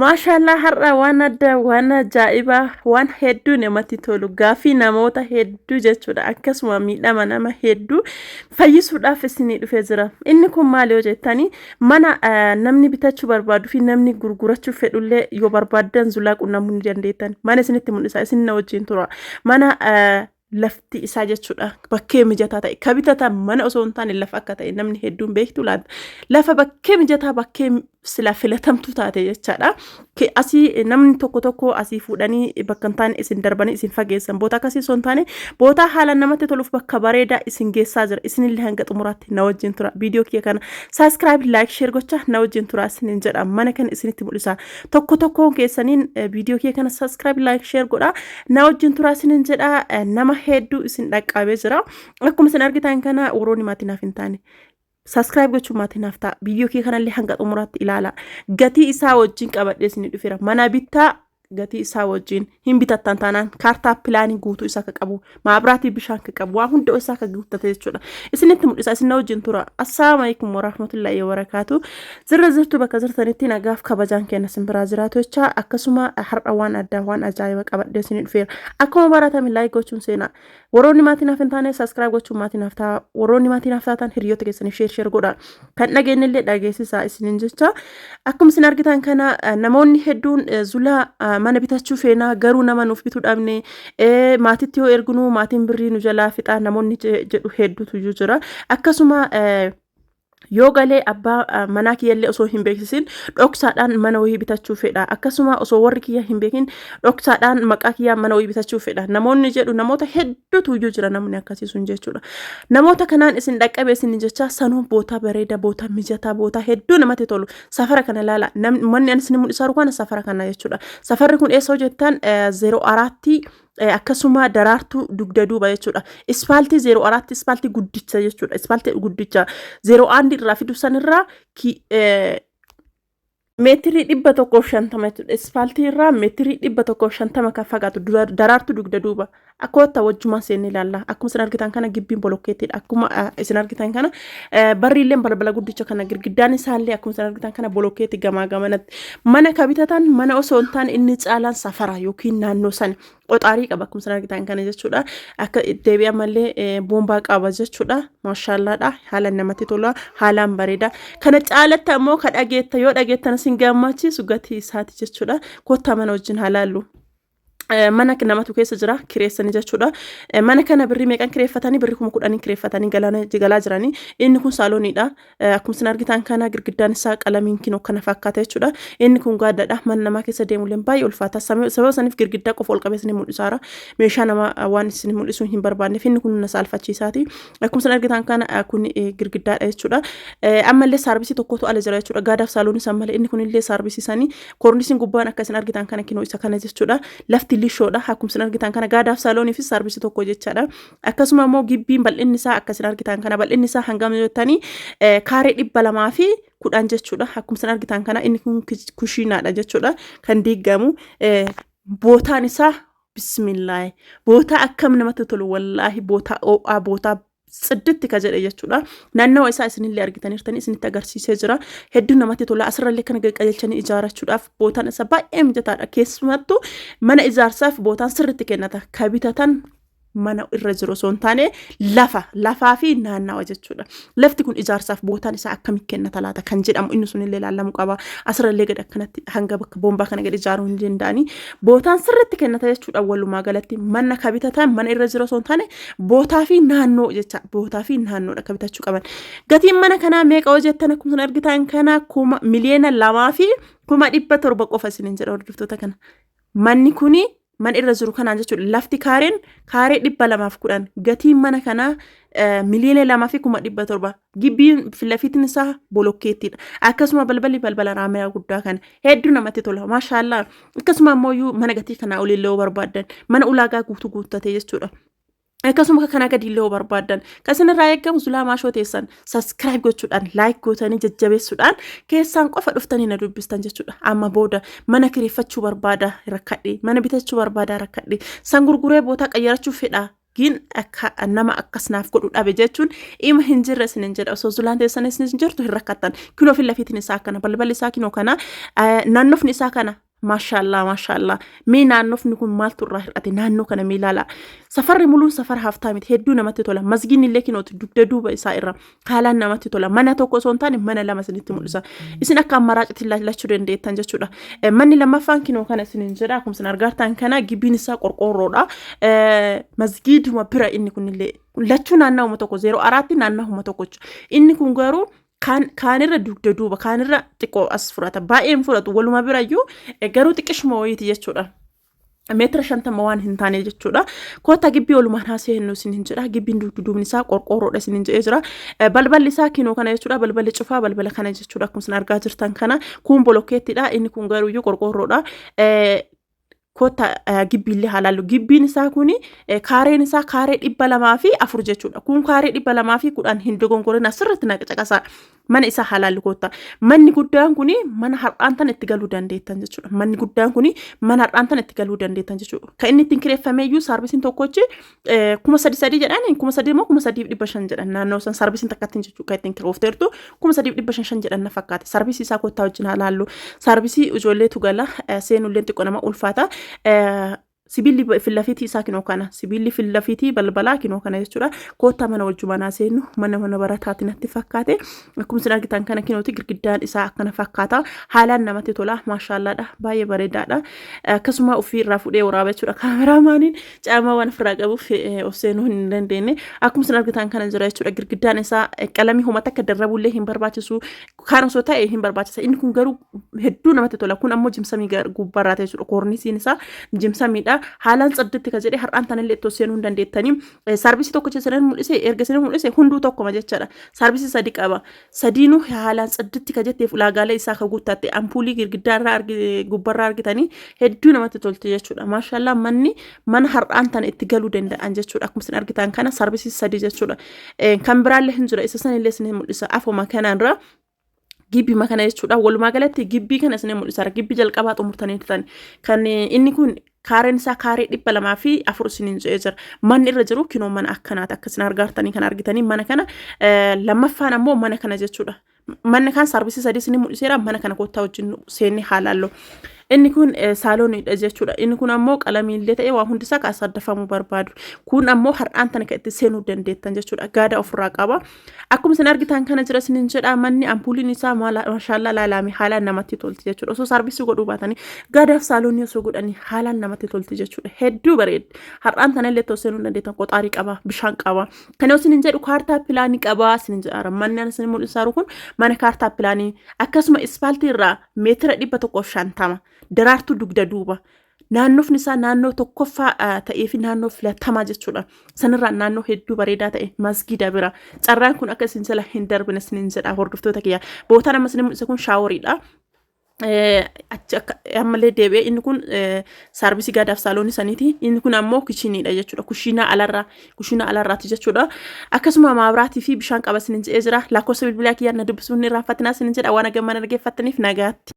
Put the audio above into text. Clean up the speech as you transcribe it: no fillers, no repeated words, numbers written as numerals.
Maashaallah, har'a waan addaa, waan ajaa'ibaa, waan hedduu namatti tolu, gaaffii namoota hedduu jechuudha, akkasuma miidhama nama hedduu fayyisuudhaaf isinii dhufee jira. Inni kun maal yoo jettanii, mana namni bitachuu barbaaduu fi namni gurgurachuu fedhullee yoo barbaaddan Zulaa qunnamuu ni dandeettan. Mana isinitti mul'isa, isin na wajjin tura. Mana lafti isaa jechuudha bakkee mijataa ta'e, ka bitatan mana osoo hin taane lafa akka ta'e namni hedduun beektu laata. Lafa bakkee mijataa, bakkee sila filatamtuu taate jechaadha. Asii namni tokko tokko asii fuudhanii bakka hin taane isin darbanii isin fageessan. Boota akkasii osoo hin taane, bootaa haalaan namatti toluuf bakka bareedaa isin geessaa jira. Isinillee hanga xumuraatti na wajjin tura. Viidiyoo kiyya kana subscribe, like, share gochaa na wajjin tura isinin jedha. Mana kana isinitti mul'isa. Tokko tokkoon keessaniin viidiyoo kiyya kana subscribe, like, share godhaa. Na wajjin turaa isinin jedha. Nama hedduu isin dhaqqabee jira. Akkuma isin argitan kana, warroonni maatii naaf hin taane subscribe gochuun maatii naaf ta'a. Viidiyoo kee kanallee hanga xumuraatti ilaala. Gatii isaa wajjin qabadhee isin dhufeera. Mana bittaa gatii isaa wajjin hin bitattan taanaan, kaartaa pilaanii guutuu isaa akka qabu, maabiraatii, bishaan akka qabu, waa hunda isaa akka guuttate jechuudha. Isinitti mul'isa, isin na wajjin tura. Assalaamu alaikum warahmatullahi wabarakaatu. Zirra jirtu, bakka jirtanitti nagaaf kabajaan keenya isin biraa jiraatu jecha, akkasuma har'a waan addaa, waan ajaa'iba qabadhee isin dhufeera. Akkuma baratame like gochuun seenaa. Warroonni maatii naaf hin taane subscribe gochuun maatii naaf ta'a. Warroonni maatii naaf taatan hiriyoota keessaniif share share godha. Kan dhageenye illee dhageessisaa isiniin jecha. Akkuma isin argitan kana, namoonni hedduun Zulaa, mana bitachuu feenaa, garuu nama nuuf bituu dhabne, maatitti yoo erginu maatiin birrii nu jalaa fixa namoonni jedhu hedduutu iyyuu jira. Akkasuma yoo galee abbaa manaa kiyyallee osoo hin beeksisin dhoksaadhaan mana wayii bitachuu fedha, akkasuma osoo warri kiyya hin beekin dhoksaadhaan maqaa kiyyaa mana wayii bitachuu fedha namoonni jedhu namoota hedduutu iyyuu jira, namni akkasii sun jechuudha. Namoota kanaan isin dhaqqabe isin jecha. Sanuu bootaa bareeda, bootaa mijataa, bootaa hedduu namatti tolu. Safara kana ilaala. Manni ani isin mul'isaa jiru kana safara kana jechuudha. Safarri kun eessa hojjettan? 04tti, akkasuma Daraartuu dugda duuba jechuudha. Ispaaltii 04tti, ispaaltii guddicha jechuudha. Ispaaltii guddicha 01 irraa fidu sanirraa meetirii 150 jechuudha. Ispaaltii irraa meetirii 150 kan fagaatu, Daraartuu dugda duuba. Akka wajjumaan seennee ilaalla. Akkuma isin argitan kana gibbiin bolokkeettiidha. Akkuma isin argitan kana barriilleen balbala guddicha kana, girgiddaan isaallee akkuma isin argitan kana bolokkeetti gamaa gamanatti. Mana ka bitatan mana osoo hin taane inni caalaan safara yookiin naannoo sana qoxaarii qaba akkuma isin argitan kana jechuudha. Akka deebi'a malee boombaa qaba jechuudha. Maashaallaadha. Haalaan namatti tola. Haalaan bareeda. Kana caalatti ammoo ka dhageetta yoo dhageettan isin gammachiisu gatii isaati jechuudha. Kottaa mana wajjin haa laallu. Mana namatu keessa jira, kireessanii jechuudha. Mana kana birrii meeqan kireeffatanii? Birrii 10,000 kireeffatanii galaa jiranii. Inni kun saalooniidha. Akkuma isin argitan kana girgiddaan isaa qalamiin kinoo kana fakkaata jechuudha. Inni kun gaaddaadha. Mana namaa keessa deemullee baay'ee ulfaata. Sababa saniif girgiddaa qofa ol qabee isin mul'isaara. Meeshaa nama waan isin mul'isuu hin barbaanneef inni kun na saalfachiisaati. Akkuma isin argitan kana kun girgiddaadha jechuudha. Ammallee saarbisii tokkotu ala jira jechuudha. Gaadaaf saaloonii san malee inni kunillee saarbisii sanii. Koornisiin gubbaan akka isin argitan kana kinoo isa kana jechuudha. Lafti lishoodha. Akkuma isin argitan kana gaadaaf saaloonii fi saarbisii tokko jechaadha. Akkasuma immoo gibbiin bal'inni isaa akka isin argitan kana, bal'inni isaa hangam jettanii, kaaree 210 jechuudha. Akkuma isin argitan kana inni kun kushiinaadha jechuudha. Kan diigamu bootaan isaa, bismillaahi, bootaa akkam namatti tolu wallaahi, bootaa ho'aa, bootaa tsidditti ka jedhe jechuudha. Naannawa isaa isinillee argitaniirtanii, isinitti agarsiisee jira. Hedduu namatti tola. Asirrallee kana qajeelchanii ijaarrachuudhaaf bootaan isaa baay'ee mijataadha. Keessumattuu mana ijaarsaaf bootaan sirriitti kennata. Ka bitatan mana irra jiru osoo hin taane lafa, lafaa fi naannawa jechuudha. Lafti kun ijaarsaaf bootaan isaa akkamitti kennata laata kan jedhamu inni sunillee ilaalamuu qaba. Asirrallee gad akkanatti hanga bakka boombaa kana gad ijaaruu hin danda'anii. Bootaan sirriitti kennata jechuudha. Walumaa galatti mana ka bitatan mana irra jiru osoo hin taane bootaa fi naannoo jecha, bootaa fi naannoodha ka bitachuu qaban. Gatiin mana kanaa meeqa hoo jettan, akkuma isin argitan kana 2,700,000 qofa isiniin jedha hordoftoota kana. Manni kuni mana irra jiru kanaan jechuudha. Lafti kaareen kaaree 210, gatiin mana kanaa 2,700,000. Gibbiin filafiitiin isaa bolokkeettiidha. Akkasuma balballi balbala raamiyaa guddaa kana hedduu namatti tola. Maashaallah. Akkasuma ammoo mana gatii kanaa olillee yoo barbaaddan, mana ulaagaa guutuu guuttate jechuudha. Akkasuma kanaa gadi illee yoo barbaaddan, kan isin irraa eegamu Zulaa Maashoo teessan subscribe gochuudhaan, like gootanii jajjabeessuudhaan keessaan qofa dhuftanii na dubbistan jechuudha. Amma booda mana kireeffachuu barbaada rakkadhe, mana bitachuu barbaada rakkadhe, san gurguree bootaa qayyarachuu fedha. Gin akka nama akkas naaf godhu dhabe jechuun ima hin jirre isinin jedha. Osoo zulaan teessan isin jirtu hin rakkattan. Kinoo fi lafiitiin isaa akkana, balballi isaa kinoo kana, naannofni isaa kana. Maashaallaa, maashaallaa. Mee naannofni kun maaltu irraa hir'ate? Naannoo kana mee ilaalaa. Safarri muluun safara haftaa miti, hedduu namatti tola. Masgiinni illee kinooti dugda duuba isaa irra haalaan namatti tola. Mana tokko osoo hin taane mana lama isinitti mul'isa. Isin akka ammaraacitti ilaallachuu dandeettan jechuudha. Manni lammaffaan kinoo kana isinin jedha. Akkuma isin argartan kana gibbiin isaa qorqoorroodha. Masgiiduma bira inni kunillee lachuu naannawuma tokko, zeeroo araatti naannawuma tokko jechuudha. Inni kun garuu kaan kaanirra dugda duuba, kaanirra xiqqoo as fudhata. Baay'een fudhatu, waluma birayyuu garuu xiqqishuma wayiiti jechuudha. Meetira 50 waan hin taane jechuudha. Koottaa gibbii walumaan haasee hennu isin hin jedha. Gibbiin dugda duubni isaa qorqoorroodha isin hin jedhee jira. Balballi isaa kinoo kana jechuudha. Balballi cufaa balbala kana jechuudha. Akkuma isin argaa jirtan kana kun bolokkeettidha. Inni kun garuuyyuu qorqoorroodha. Koottaa gibbiillee haa laallu. Gibbiin isaa kuni kaareen isaa kaaree 204 jechuudha. Kun kaaree 210, hin dogongorin, asirratti na caqasaa. Mana isaa haa laallu koottaa. Manni guddaan kuni mana har'aan tan itti galuu dandeettan jechuudha. Manni guddaan kuni mana har'aan tan itti galuu dandeettan jechuudha. Kan inni ittiin kireeffamee iyyuu saarvisiin tokkochi 3000 sadii jedhani, 3000 immoo 3500 jedhan naannoo san, saarvisiin takkattiin jechuudha kan ittiin kiroofteertu 3500 shan jedhan na fakkaate. Saarvisii isaa koottaa wajjin haa laallu. Saarvisii ijoolleetu gala, seenulleen xiqqoo nama ulfaata. Sibiilli fillafiitii isaa kinoo kana. Sibiilli fillafiitii balbalaa kinoo kana jechuudha. Koottaa mana wajjumaan haa seennu. Mana barataati natti fakkaate. Akkuma isin argitan kana kinooti girgiddaan isaa akkana fakkaata. Haalaan namatti tola. Maashaallaadha. Baay'ee bareedaadha. Akkasuma ofii irraa fuudhee waraaba jechuudha. Kaameraamaaniin caamaa waan ofirraa qabuuf of seenuu hin dandeenye. Akkuma isin argitan kana jira jechuudha. Girgiddaan isaa qalamii homa takka darrabuullee hin barbaachisu. Kaan osoo ta'e hin barbaachisa. Inni kun garuu hedduu namatti tola. Kun ammoo jimsamii gubbaarraa ta'e jechuudha. Koornisiin isaa jimsamiidha. Haalaan tsadditti ka jedhee har'aan tanallee ittoo seenuu hin dandeettanii. Saarvisii tokko isin mul'ise, erga isin mul'ise hunduu tokkoma jechaadha. Saarvisii sadi qaba. Sadiinuu haalaan tsadditti ka jetteef ulaagaalee isaa ka guuttatte, ampuulii girgiddaarraa gubbarraa argitanii hedduu namatti tolti jechuudha. Maashaallah, manni mana har'aan tana itti galuu danda'an jechuudha. Akkuma isin argitan kana saarvisii sadi jechuudha. Kan biraallee hin jira, isa sanillee isin mul'isa afuma kanarra. Gibbii kana jechuudha. Walumaa galatti gibbii kana isin mul'isa. Gibbii jalqabaa xumurtanii turtan. Kan inni kun kaareen isaa kaaree 204 isiniin jedhee jira. Manni irra jiru kinoo mana akkanaati. Akka isin argaartanii kan argitanii mana kana, lammaffaan ammoo mana kana jechuudha. Manni kan saarvisii sadii isin mul'iseera. Mana kana kottaa wajjin seenne haa laallu. Inni kun saalooniidha jechuudha. Inni kun ammoo qalamiillee ta'e waa hundisaa kan saddafamuu barbaadu. Kun ammoo har'aan tana kan itti seenuu dandeettan jechuudha. Gaada ofirraa qaba. Akkuma isin argitan kana jira isinin jedha, manni ampuuliin isaa maashaallaa laalaame haalaan namatti tolti jechuudha. Osoo saarvisii godhuu baatanii gaadaaf saaloonii osoo godhanii haalaan namatti tolti jechuudha. Hedduu bareeddi. Har'aan tana illee itti seenuu dandeettan, qoxaarii qaba, bishaan qaba. Kana isinin jedhu kaartaa pilaanii qaba isinin jedha. Manni ani isin mul'isaa kun mana kaartaa pilaanii, akkasuma ispaaltii irraa meetira 150, Daraartuu dugda duuba. Naannofni isaa naannoo tokkoffaa ta'ee fi naannoo filatamaa jechuudha. Sanirraa naannoo hedduu bareedaa ta'e, masgiida bira. Carraan kun akka isin jala hin darbine isinin jedha, hordoftoota kiyya. Bootaan amma isin mul'ise kun shaaworiidha. Achi akka ammallee deebi'ee inni kun saarvisii gaadaaf saaloonii saniiti. Inni kun ammoo kichiniidha jechuudha. Kushiinaa alarraa, kushiinaa alarraati jechuudha. Akkasuma maabiraatii fi bishaan qaba isinin jedhee jira. Lakkoofsa bilbilaa kiyyaan na dubbisuun hin irraanfatinaa isinin jedha. Waan hagamma dhaggeeffattaniif nagaatti.